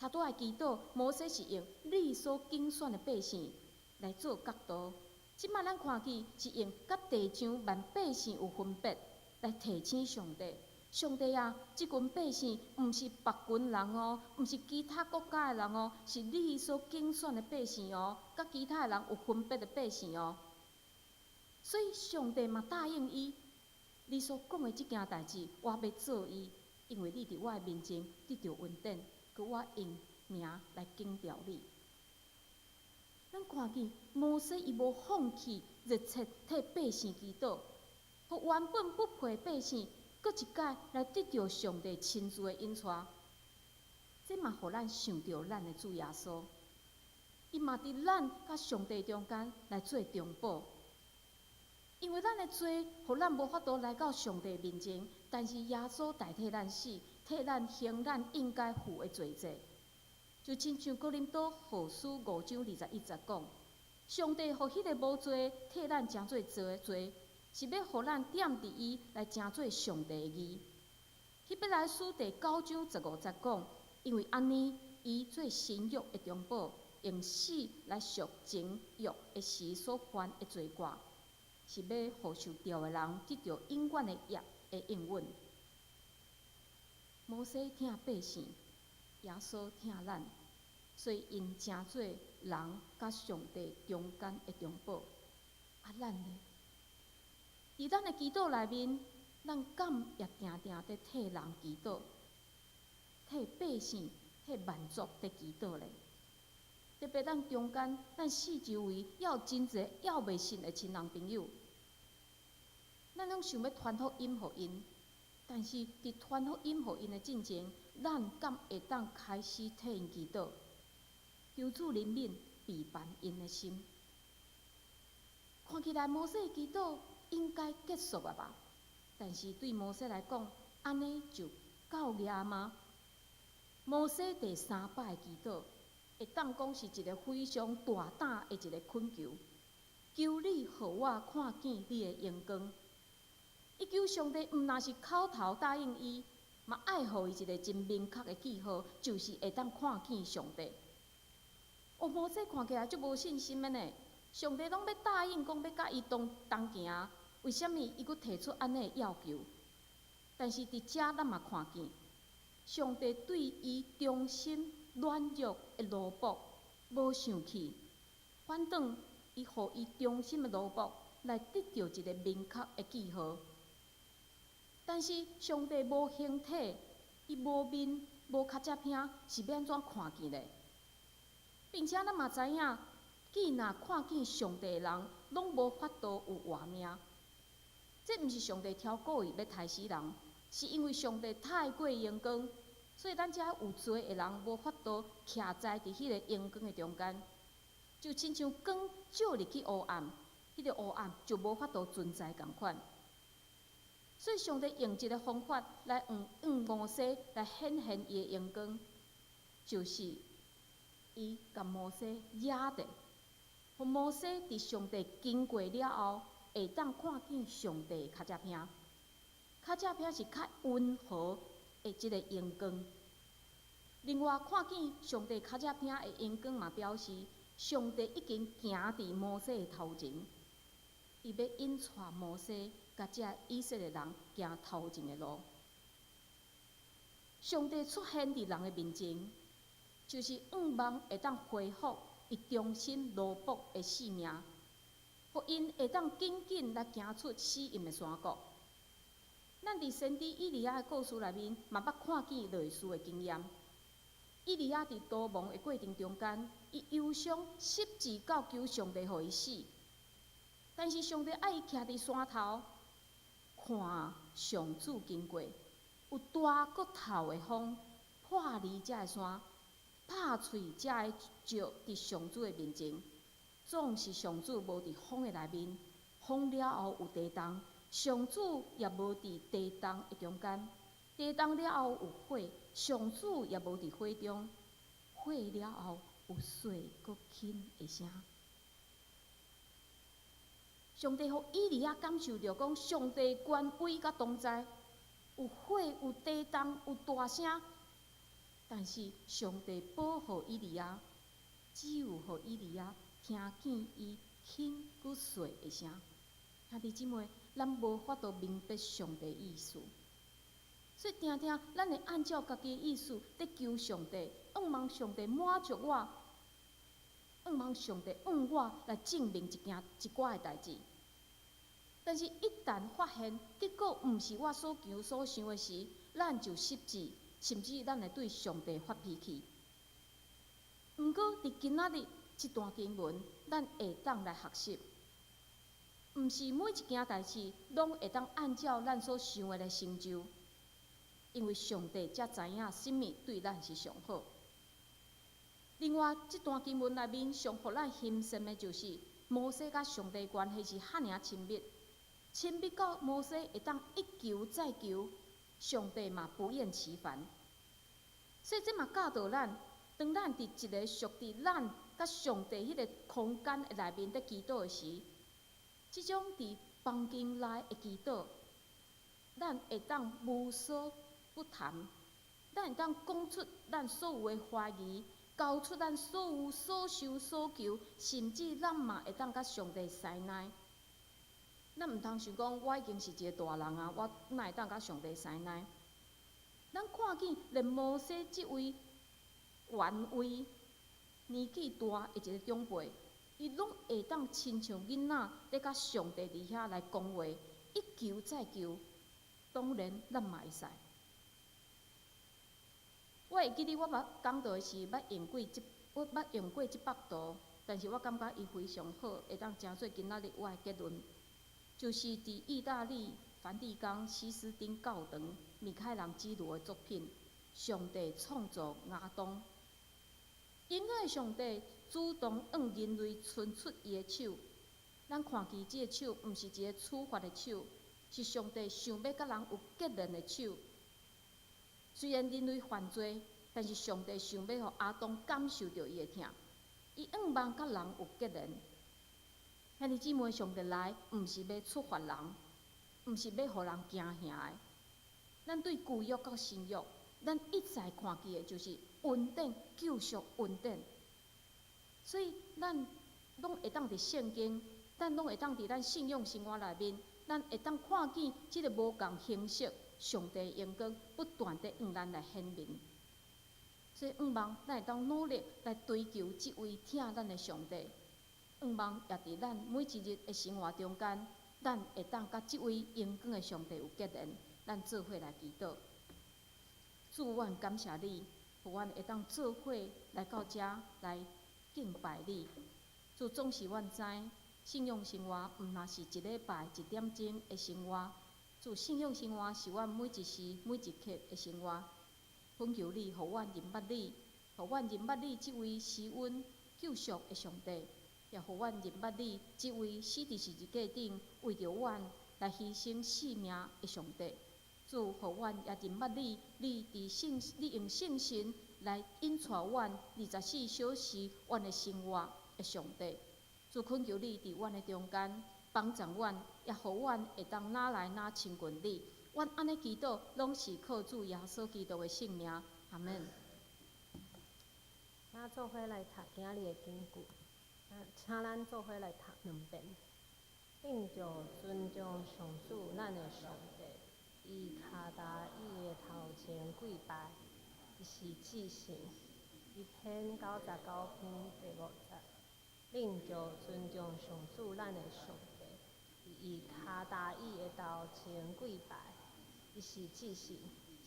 頭拄仔祈禱，摩西是用你所揀選的百姓來做角度。這擺咱看見是用佮地上萬百姓有分別來提醒上帝。上帝啊，這群百姓毋是別群人哦，毋是其他國家的人哦，是你所揀選的百姓哦，佮其他的人有分別的百姓哦。所以上帝嘛答應伊，你所講的這件代誌，我欲做伊，因為你佇我的面前得著恩典，閣我用名來強調你。咱看見摩西伊無放棄熱切替百姓祈禱，予原本不配百姓，閣一擺來得著上帝親自的引帶，這嘛予咱想著咱的主耶穌，伊嘛佇咱佮上帝中間來做中保。因為咱的罪，予咱無法度來到上帝面前，但是耶穌代替咱死，替咱還咱應該付的罪債。就親像哥林多後書5章21節講，上帝予彼个無罪替咱成做罪，是欲予咱踮佇伊來成做上帝的義。希伯來書第9章15節講，因為按呢，伊做新約的中保，用死來贖前約的時所犯的罪過，是欲予受召的人得著永遠的業的應允。摩西疼百姓，耶穌疼咱，所以𪜶成做人佮上帝中間的中保。啊，咱呢？佇咱的祈禱內面，咱敢也定定佇替人祈禱，替百姓、替萬族佇祈禱咧？特別咱中間，咱四周圍猶有真濟猶未信的親人朋友，咱攏想欲傳福音予𪜶，但是佇傳福音予𪜶的進前，咱敢會當開始替𪜶祈禱，求主憐憫備辦𪜶的心。看起來摩西的祈禱應該結束了吧？但是對摩西來講，按呢就夠額嗎？摩西第三擺祈禱，會當講是一个非常大膽的一个懇求，求你予我看見你的榮光。伊求上帝，毋但是口頭答應伊，嘛愛予伊一个真明確的記號，就是會當看見上帝。哦，摩西看起來足無信心的呢。上帝攏欲答應講欲佮伊同行，為啥物伊閣提出按呢的要求？但是佇遮咱嘛看見，上帝對伊忠心軟弱的奴僕無生氣，反轉伊予伊忠心的奴僕來得著一个明確的記號。但是上帝無形體，伊無面、無跤脊骿，是欲按怎看見咧？並且咱嘛知影，既若看見上帝的人，攏無法度有活命。這毋是上帝挑故意欲刣死人，是因為上帝太過榮光，所以咱遮有罪的人無法度徛在佇彼個榮光的中間，就親像光照入去黑暗，彼個黑暗就無法度存在仝款。所以上帝用一个方法來向摩西來顯現伊的榮光，就是伊共摩西壓著，予摩西佇上帝經過了後，會當看見上帝的跤脊骿。跤脊骿是較溫和的這个榮光。另外，看見上帝跤脊骿的榮光嘛，表示上帝已經行佇摩西的頭前，伊欲引帶摩西共這以色列人行頭前的路。上帝出現佇人的面前，就是向望會當恢復伊忠心奴僕的性命，予𪜶會當緊緊來行出死蔭的山谷。咱佇先知以利亞的故事內面，嘛捌看見類似的經驗。以利亞佇逃亡的過程中間，伊憂傷失志到求上帝予伊死，但是上帝愛伊徛佇山頭，看上主經過，有大閣透的風，破離這个山，拍碎這个石佇上主的面前。總是上主無佇風的內面，風了後有地動，上主也無佇地動的中間，地動了後有火，上主也無佇火中，火了後有細閣輕的聲。上帝予以利亞感受著講，上帝權威佮同在，有火，有地動，有大聲，但是上帝保護以利亞，只有予以利亞聽見伊輕閣細的聲。兄弟姊妹，咱無法度明白上帝意思，所以定定咱會按照家己的意思佇求上帝，向望上帝滿足我，向望上帝向我來證明一件一寡的代誌。但是，一旦發現結果毋是我所求所想的時，咱就失志，甚至咱會對上帝發脾氣。毋過，佇今仔日這段經文，咱會當來學習，毋是每一件代誌攏會當按照咱所想的來成就，因為上帝才知影啥物對咱是上好。另外，這段經文內面上予咱欣羨的就是，摩西佮上帝關係是遐爾親密，親密到摩西會當一求再求，上帝嘛不厭其煩。所以這嘛教導咱，當咱佇一个屬佇咱佮上帝彼个空間的內面佇祈禱的時，這種佇房間內的祈禱，咱會當無所不談，咱會當講出咱所有的懷疑，交出咱所有所想所求，甚至咱嘛會當佮上帝師奶。咱毋通想講，我已經是一个大人啊，我哪會當佮上帝師奶？咱看見連摩西這位權威、年紀大的一个長輩，伊攏會當親像囡仔咧佮上帝佇遐來講話，一求再求，當然咱嘛會使。我會記得我捌講道的時，我捌用過這幅圖，但是我感覺伊非常好，會當成做今仔日我的結論，就是佇意大利梵蒂岡西斯丁教堂米開朗基羅的作品《上帝創造亞當》。永恆的上帝主動向人類伸出伊的手，咱看見這个手毋是一个處罰的手，是上帝想欲佮人有結連的手。雖然人類犯罪，但是上帝想欲予亞當感受著伊的疼，伊向望佮人有結連。兄弟姊妹，上帝來毋是欲處罰人，毋是欲予人驚嚇的。咱對舊約佮新約，咱一再看見的就是恩典、救贖、恩典。所以咱攏會當佇聖經，咱攏會當佇咱信仰生活內面，咱會當看見這个無仝形式上帝榮光不斷地向咱來顯明。所以，向望咱會當努力來追求這位疼咱的上帝。向望也佇咱每一日的生活中間，咱會當佮這位榮光的上帝有結連。咱做伙來祈禱。主，阮感謝你，予阮會當做伙來到遮來敬拜你。主，總是阮知，信仰生活毋若是一禮拜一點鐘的生活。主，信仰生活是阮每一時每一刻的生活。懇求你，予阮認捌你，予阮認捌你這位施恩救贖的上帝，也予阮認捌你這位死佇十字架頂為著阮來犧牲性命的上帝。主，予阮也認捌你，你佇聖，你用聖神來引帶阮24小時阮的生活的上帝。主，懇求你佇阮的中間幫助阮，也予阮會當愈來愈親近你。阮按呢祈禱，攏是靠主耶穌基督的聖名。阿們。請做伙來讀今仔日的經句，請咱做伙來讀兩遍。恁著尊重上主咱的上帝，伊跤踏伊的頭前跪拜，伊是至聖。詩篇99篇第5節。恁著尊重上主咱的上帝，伊跤踏伊的頭前跪拜，伊是至聖。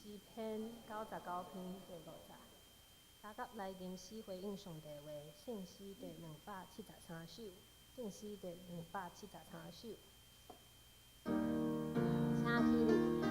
詩篇99篇第5節。大家來吟詩回應上帝話，聖詩第273首，聖詩第273首。請起立。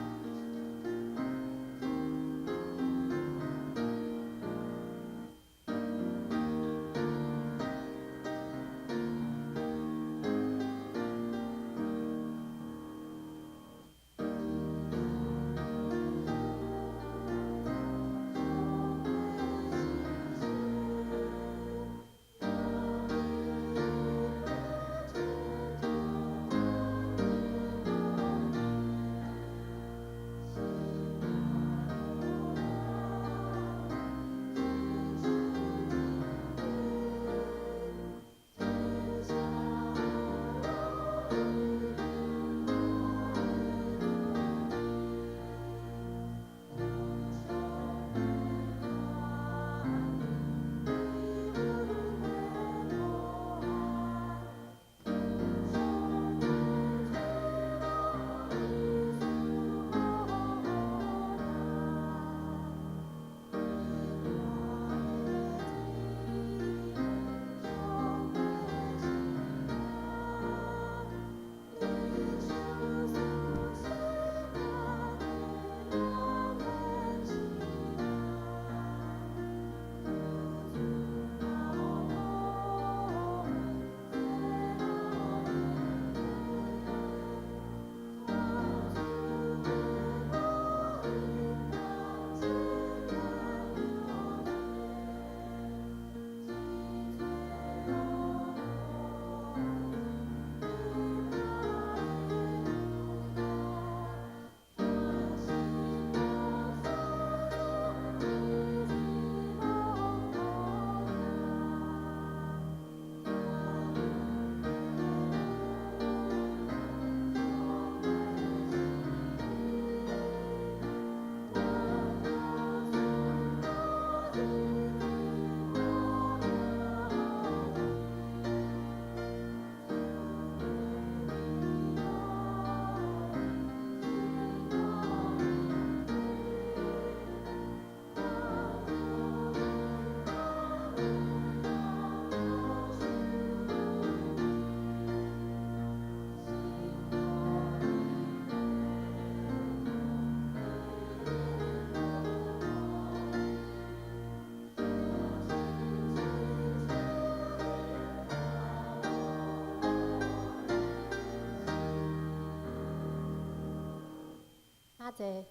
坐。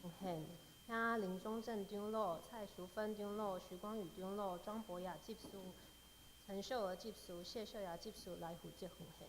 奉獻，請林忠正長老、蔡淑芬長老、徐光宇長老、莊博雅執事、陳秀娥執事、謝秀雅執事來負責奉獻。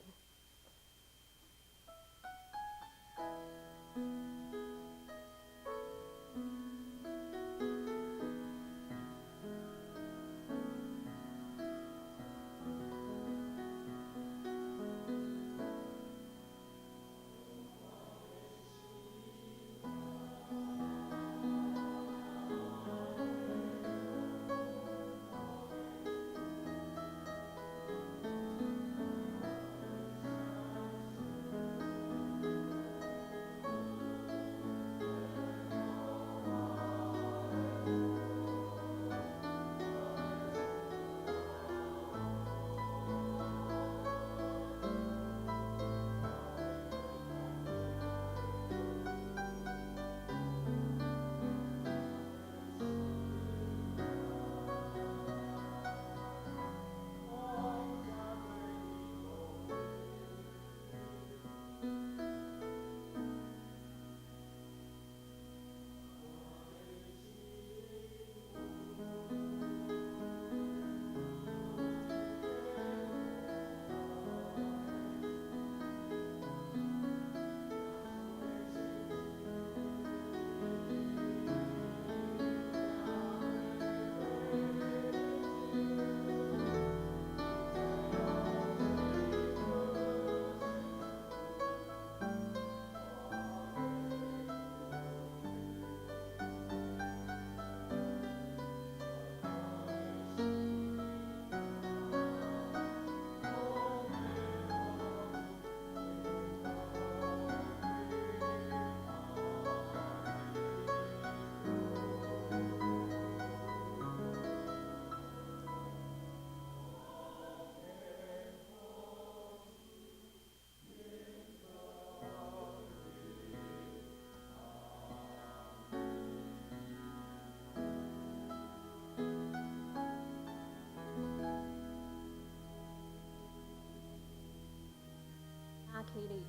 起立。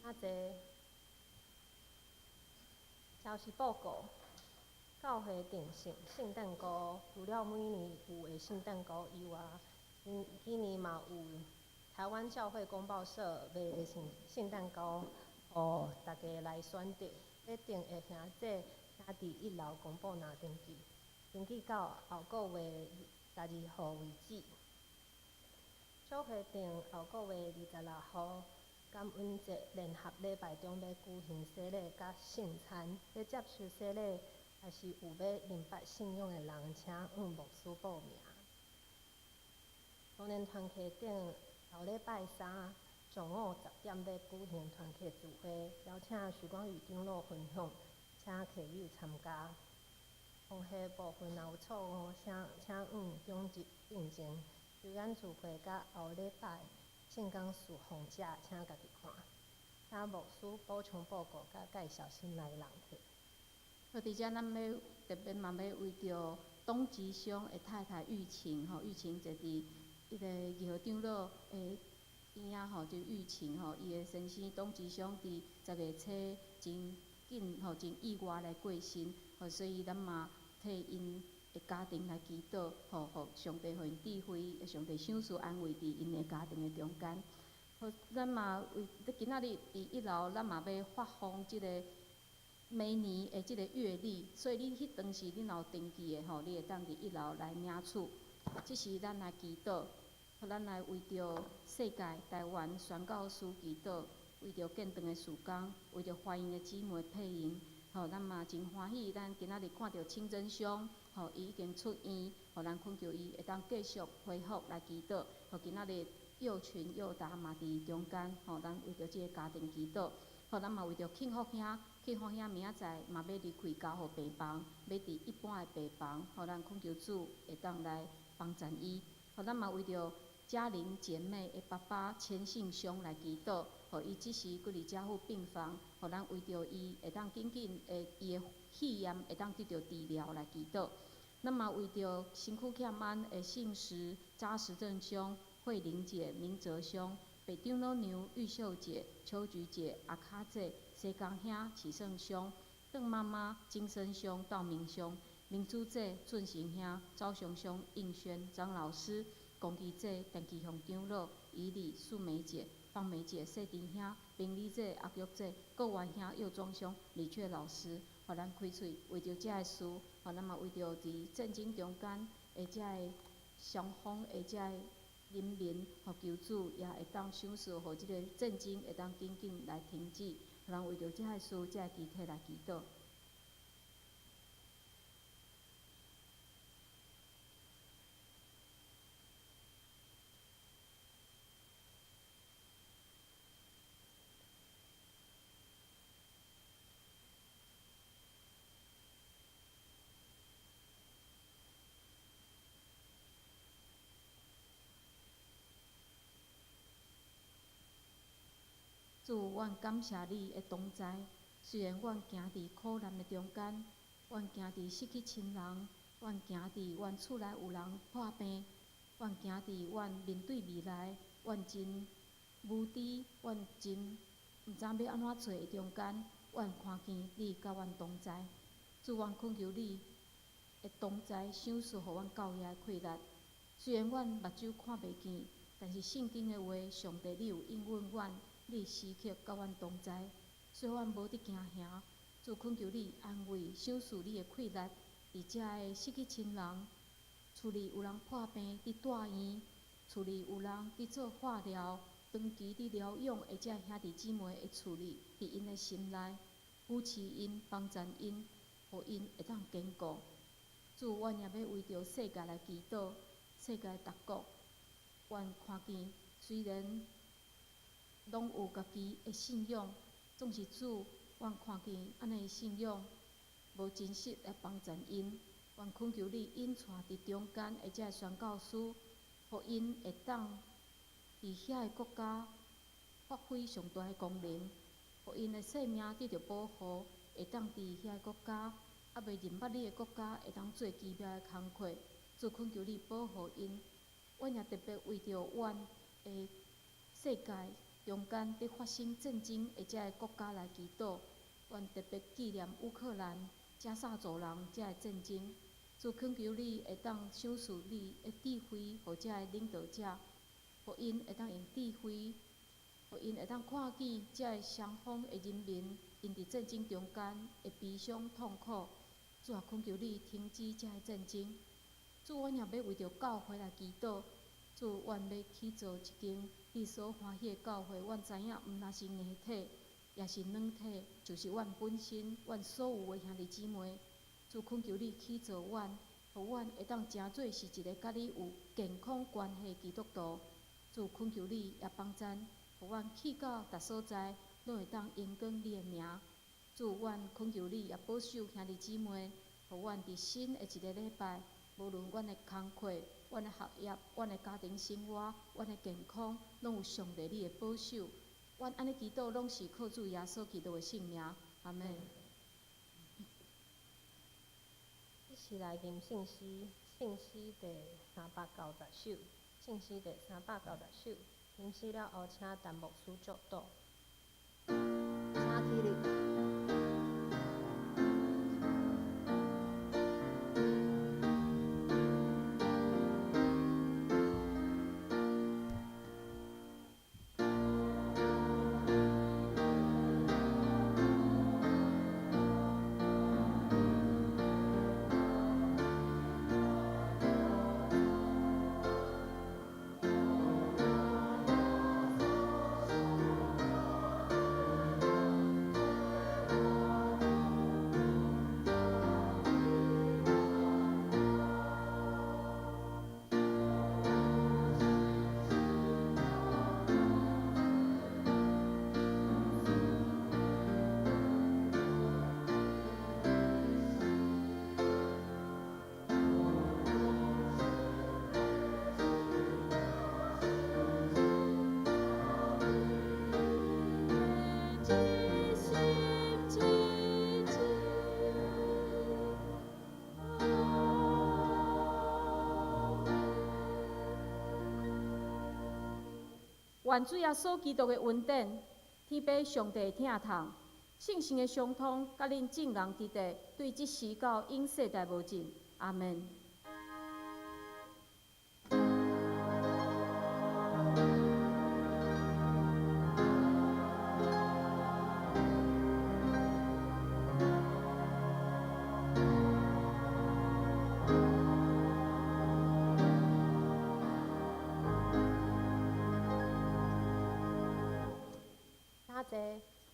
阿济，消息报告，教会定性圣诞歌，除了每年有的圣诞歌以外，今年嘛有台湾教会公报社卖的圣诞歌，予大家来选择。欲订的兄姐，请伫一楼公布栏登记，登记到后个月12号为止。小会定后个月26号感恩节联合礼拜中欲举行洗礼佮圣餐，欲接受洗礼，抑是有欲认捌信仰的人，请向牧师报名。少年团契顶后礼拜三上午10点欲举行团契聚会，邀请许光宇长老分享，请客友参加。风系部分若有错误，请向长执订正。修养聚会佮后礼拜圣工事奉者，请家己看。请牧师补充报告佮介绍新来的人客。好，伫遮咱欲特别嘛欲为著董吉祥的太太玉琴吼，玉琴坐伫彼个二号长老的边仔吼，就玉琴吼，伊的先生董吉祥伫10月初真紧吼，真意外来过身，吼，所以咱嘛替𪜶的家庭来祈祷，吼，予上帝予𪜶智慧，上帝赏赐安慰伫𪜶的家庭的中间。好，咱嘛为今仔日伫一楼，咱嘛欲发放这个每年的这个月历，所以你彼当时你若有登记的吼，你会当伫一楼来领取。这时咱来祈祷，予咱来为著世界台湾宣教师祈祷，为著建堂的事工，为著欢迎的姊妹配音，吼，咱嘛真欢喜，咱今仔日看著清真兄，吼，伊已经出院，予咱恳求伊会当继续恢复来祈祷。予今仔日幼群幼达嘛伫中间，吼，咱为著这个家庭祈祷。吼，咱嘛为著庆福兄，庆福兄明仔载嘛欲离开加护病房，欲伫一般的病房，予咱恳求主会当来帮助伊。予咱嘛为著嘉玲姐妹的爸爸钱信兄来祈祷，予伊这时阁伫加护病房，予咱为著伊会当紧紧的伊的肺炎会当得著治疗来祈祷。咱嘛为著身躯欠安的信实扎实正兄、慧玲姐、明哲兄、北长老娘玉秀姐、秋菊姐、阿卡姐、西江兄、启胜兄、邓妈妈、金生兄、道明兄、明珠姐、俊成兄、昭雄兄、应轩、张老师、龚基姐、陈其雄长老、以礼、素梅姐、方梅姐、细弟兄、明丽姐、阿玉姐、国元兄、佑庄兄、李雀老师，予咱开喙为著遮个事，予咱嘛为著伫战争中间的遮个双方的遮个人民，予求主也会当赏赐，予这个战争会当紧紧来停止。予咱为著遮个事、遮个肢体来祈祷。主，阮感谢你的同在。虽然阮行伫苦难的中间，阮行伫失去亲人，阮行伫阮厝内有人破病，阮行伫阮面对未来，阮真无知，阮真毋知欲按怎做的中间，阮看见你佮阮同在。主，阮恳求你的同在，赏赐予阮教会的气力。虽然阮目睭看袂见，但是圣经的话，上帝你有应允阮。你時刻佮阮同在，所以阮無得驚嚇。主懇求你安慰、賞賜你的氣力，佇遮的失去親人，厝裡有人破病佇住院，厝裡有人佇做化療，長期佇療養的遮兄弟姊妹的厝裡，佇𪜶的心內扶持𪜶、幫贊𪜶，予𪜶會當堅固。主，阮也欲為著世界來祈禱，世界逐國，阮看見雖然攏有家己的信仰，總是主，阮看見按呢的信仰無真實來幫贊𪜶。阮懇求你引帶佇中間的這个宣教師，予𪜶會當佇遐个國家發揮上大的功能，予𪜶的性命得著保護，會當佇遐个國家，猶未認捌你的國家，會當做奇妙的工課。主懇求你保護𪜶。阮也特別為著阮的世界中間佇發生戰爭的這个國家來祈禱。阮特別紀念烏克蘭、加薩走廊這個戰爭。主懇求你會當賞賜你的智慧，予這个領導者，予𪜶會當用智慧，予𪜶會當看見這个雙方的人民，𪜶佇戰爭中間的悲傷痛苦。主啊，懇求你停止這个戰爭。主，阮也欲為著教會來祈禱。主，阮欲起造一間你所歡喜的教會。阮知影，毋但是硬體，也是軟體，就是阮本身，阮所有的兄弟姊妹。主，懇求你起造阮，予阮會當成做是一个佮你有健康關係的基督徒。主，懇求你也幫贊，予阮去到逐所在，攏會當榮光你的名。主，阮懇求你也保守兄弟姊妹，予阮佇新的一个禮拜，無論阮的工課、阮的學業、阮的家庭生活、阮的健康，攏有上帝你的保守。阮按呢祈禱，攏是靠主耶穌基督的聖名。阿們。一起來吟聖詩，聖詩第390首，聖詩第390首。吟詩了後，請陳牧師祝禱。請起立。願主耶穌基督的恩典，天父上帝的疼痛，聖神的相通，佮恁眾人佇地，對這時到永世代無盡。阿們。請坐。